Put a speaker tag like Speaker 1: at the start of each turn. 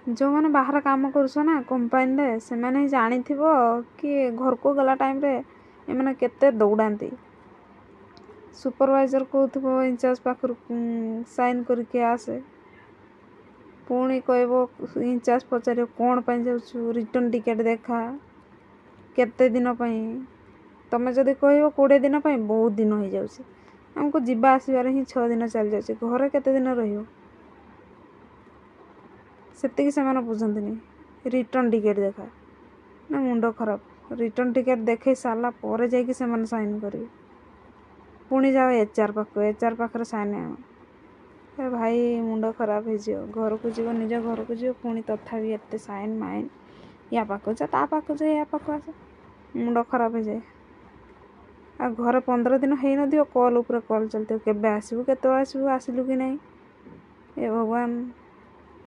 Speaker 1: ଯେଉଁମାନେ ବାହାରେ କାମ କରୁଛ ନା କମ୍ପାନୀରେ, ସେମାନେ ହିଁ ଜାଣିଥିବ କି ଘରକୁ ଗଲା ଟାଇମ୍ରେ ଏମାନେ କେତେ ଦୌଡ଼ାନ୍ତି। ସୁପରଭାଇଜର କହୁଥିବ ଇନଚାର୍ଜ ପାଖରୁ ସାଇନ୍ କରିକି ଆସେ, ପୁଣି କହିବ, ଇନଚାର୍ଜ ପଚାରିବ କ'ଣ ପାଇଁ ଯାଉଛୁ, ରିଟର୍ନ ଟିକେଟ୍ ଦେଖା, କେତେ ଦିନ ପାଇଁ। ତୁମେ ଯଦି କହିବ 20 ଦିନ ପାଇଁ, ବହୁତ ଦିନ ହେଇଯାଉଛି। ଆମକୁ ଯିବା ଆସିବାରେ ହିଁ 6 ଦିନ ଚାଲିଯାଉଛି, ଘରେ କେତେ ଦିନ ରହିବ ସେତିକି ସେମାନେ ବୁଝନ୍ତିନି। ରିଟର୍ନ ଟିକେଟ୍ ଦେଖା ନା, ମୁଣ୍ଡ ଖରାପ। ରିଟର୍ନ ଟିକେଟ୍ ଦେଖେଇ ସାରିଲା ପରେ ଯାଇକି ସେମାନେ ସାଇନ୍ କରିବେ। ପୁଣି ଯାଅ ଏଚ୍ ଆର୍ ପାଖକୁ, ଏଚ୍ ଆର୍ ପାଖରେ ସାଇନ୍ ଆଣ। ଏ ଭାଇ, ମୁଣ୍ଡ ଖରାପ ହେଇଯିବ। ଘରକୁ ଯିବ, ନିଜ ଘରକୁ ଯିବ, ପୁଣି ତଥାପି ଏତେ ସାଇନ୍ ମାଇନ୍, ୟା ପାଖକୁ ଯା, ତା ପାଖକୁ ଯା, ୟା ପାଖକୁ ଆସ, ମୁଣ୍ଡ ଖରାପ ହେଇଯାଏ। ଆଉ ଘରେ 15 ଦିନ ହେଇନଥିବ, କଲ୍ ଉପରେ କଲ୍ ଚାଲିଥିବ, କେବେ ଆସିବୁ, କେତେବେଳେ ଆସିବୁ, ଆସିଲୁ କି ନାହିଁ। ଏ ଭଗବାନ!